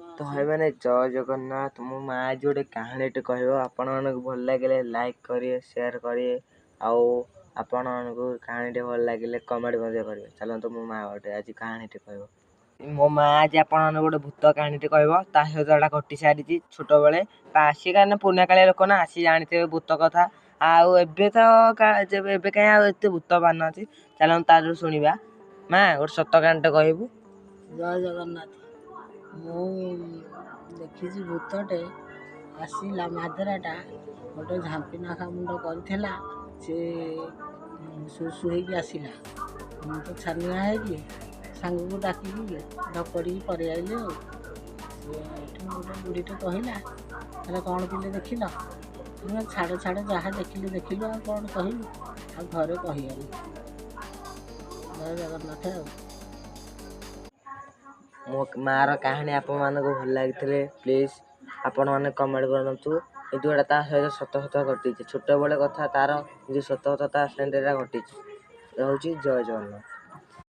ତ ଭାଇମାନେ, ଜୟ ଜଗନ୍ନାଥ। ମୋ ମା ଆଜି ଗୋଟେ କାହାଣୀଟେ କହିବ। ଆପଣମାନଙ୍କୁ ଭଲ ଲାଗିଲେ ଲାଇକ୍ କରିବେ, ସେୟାର କରିବେ, ଆଉ ଆପଣମାନଙ୍କୁ କାହାଣୀଟେ ଭଲ ଲାଗିଲେ କମେଣ୍ଟ ମଧ୍ୟ କରିବେ। ଚାଲନ୍ତୁ, ମୋ ମା ଗୋଟେ ଆଜି କାହାଣୀଟେ କହିବ। ମୋ ମା ଆଜି ଆପଣମାନଙ୍କୁ ଗୋଟେ ଭୂତ କାହାଣୀଟେ କହିବ। ତା ସହିତ ଏଇଟା ଘଟି ସାରିଛି ଛୋଟବେଳେ। ସିଏ କାହିଁକିନା ପୁରୁଣା କାଳିଆ ଲୋକ ନା, ସିଏ ଜାଣିଥିବେ ଭୂତ କଥା। ଆଉ ଏବେ ତ ଏବେ କାହିଁ ଆଉ ଏତେ ଭୂତ ବାହାରୁନାହାନ୍ତି। ଚାଲନ୍ତୁ, ତାଠୁ ଶୁଣିବା। ମା, ଗୋଟେ ସତ କାହାଣୀଟେ କହିବୁ। ଜୟ ଜଗନ୍ନାଥ। ମୁଁ ଦେଖିଛି ଭୂତଟେ ଆସିଲା, ମାଦରାଟା ଗୋଟେ ଝାମ୍ପି ନାଖା ମୁଣ୍ଡ କରିଥିଲା। ସେ ସୁସୁ ହେଇକି ଆସିଲା। ମୁଁ ତ ଛାନିଆ ହେଇକି ସାଙ୍ଗକୁ ଡାକିକି ଧପଡ଼ିକି ପଳେଇ ଆଇଲି। ଆଉ ସେ ଏଠୁ ଗୋଟେ ବୁଢ଼ୀଟେ କହିଲା, ହେଲେ କ'ଣ ପିଲେ ଦେଖିଲ? ମୁଁ ଛାଡ଼ ଛାଡ଼, ଯାହା ଦେଖିଲୁ ଦେଖିଲୁ, ଆଉ କ'ଣ କହିବୁ, ଆଉ ଘରେ କହିବାନି। ଜୟ ଜଗନ୍ନାଥ। ଆଉ ମୋ ମାଆର କାହାଣୀ ଆପଣମାନଙ୍କୁ ଭଲ ଲାଗିଥିଲେ ପ୍ଲିଜ୍ ଆପଣମାନେ କମେଣ୍ଟ କରନ୍ତୁ। କିନ୍ତୁ ଏଇଟା ତା ସହିତ ସତ ସତ ଘଟିଛି, ଛୋଟବେଳେ କଥା ତାର, କିନ୍ତୁ ସତ କଥା ତା ସାଙ୍ଗରେ ଏଇଟା ଘଟିଛି। ରହୁଛି, ଜୟ ଜଗନ୍ନାଥ।